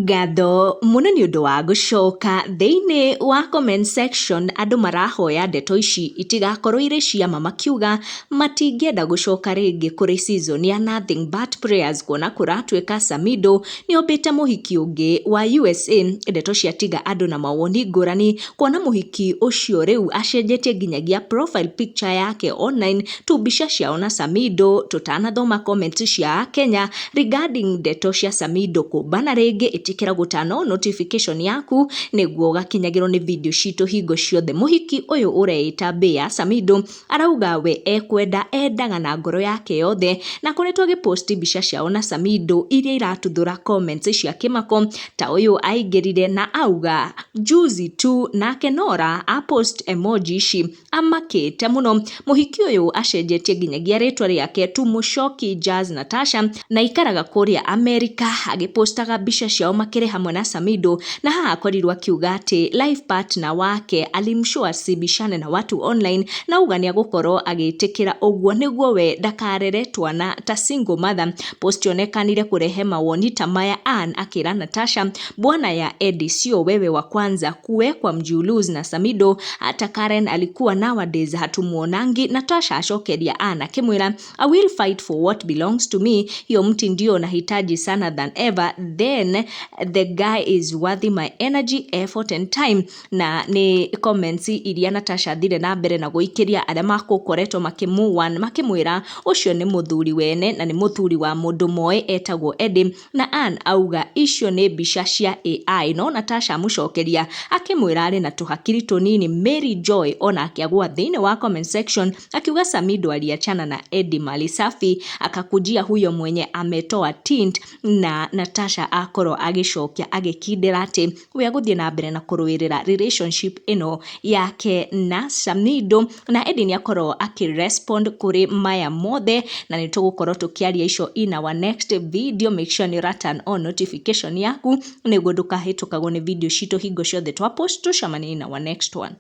Ngatho mũno nĩ ũndũ wa gũcoka thĩinĩ wa comment section. Andũ marahoya ndeto ici itigakorwo irĩ cia ma, makiuga matingĩenda gũcoka rĩngĩ kũrĩ season ya Nothing But Prayers, kuona kũratuĩka Samido nĩ ombĩte mũhiki ũngĩ wa USA. Ndeto ciatiga andũ na mawoni ngũrani, kuona mũhiki ũcio rĩu acenjetie nginyagia profile picture yake online tu mbica ciao na Samido. Tũtanathoma comments cia Kenya regarding ndeto cia Samido kũmbana rĩngĩ, ĩtĩkĩra gũtana notification yaku nĩguo ũgakinyagĩrwo nĩ video citũ hingo ciothe. Mũhiki ũyũ ũreĩta Mbĩa Samido arauga we ekwenda endaga na ngoro yake yothe, na akoretwo agĩposti mbica ciao na Samido iria iratuthũra comments cia kĩmako, ta ũyũ aingĩrire na auga juzi tu, nake Nora apost emoji ici amakĩte mũno. Mũhiki ũyũ acenjetie nginyagia rĩtwa rĩake tu Mũcoki Jazz Natasha, na ikaraga kũrĩa Amerika, agĩpostaga mbica ciao makĩrĩ hamwe na Samido, na haha akorirwo akiuga atĩ life partner wake alimshow asibishane na watu online, na auga nĩ agũkorwo agĩtĩkĩra ũguo nĩguo we ndakarere twana ta single mother. Post yonekanire kũrehe mawoni ta maya: Ann akĩra Natasha, "Bwana ya Eddie sio wewe wa kwanza kuwekwa mjuluz na Samido, hata Karen alikuwa, nowadays hatumuonangi." Natasha acokeria Ann akĩmwĩra, "I will fight for what belongs to me. Hiyo mti ndio nahitaji sana than ever. Then the guy is worthy my energy, effort and time." Na nĩ comments iria Natasha athire na mbere na gũikĩria arĩa makũkoretwo makĩmũwan, makĩmwĩra ũcio nĩ mũthuri wene na nĩ mũthuri wa mũndũ moĩ etagwo Eddie. Na Ann auga icio nĩ mbica cia AI, no Natasha amũcokeria akĩmwĩra arĩ na tũhakiri tũnini. Mary Joy onake agũa thĩinĩ wa comment section akiuga Samido aliachana na Eddie mali safi, akakujia huyo mwenye ametoa tint. Na Natasha akorwo agĩcokia agĩkindĩra atĩ we agũthiĩ na mbere na kũrũĩrĩra relationship ĩno yake na Samido. Na Eddie nĩ akorwo akĩrespond kũrĩ maya mothe, na nĩ tũgũkorwo tũkĩaria icio in our next video. Make sure nĩ ũra turn on notification yaku nĩguo ndũkahĩtũkagwo nĩ video citũ hingo ciothe twa post. Tũcemanie in our next one.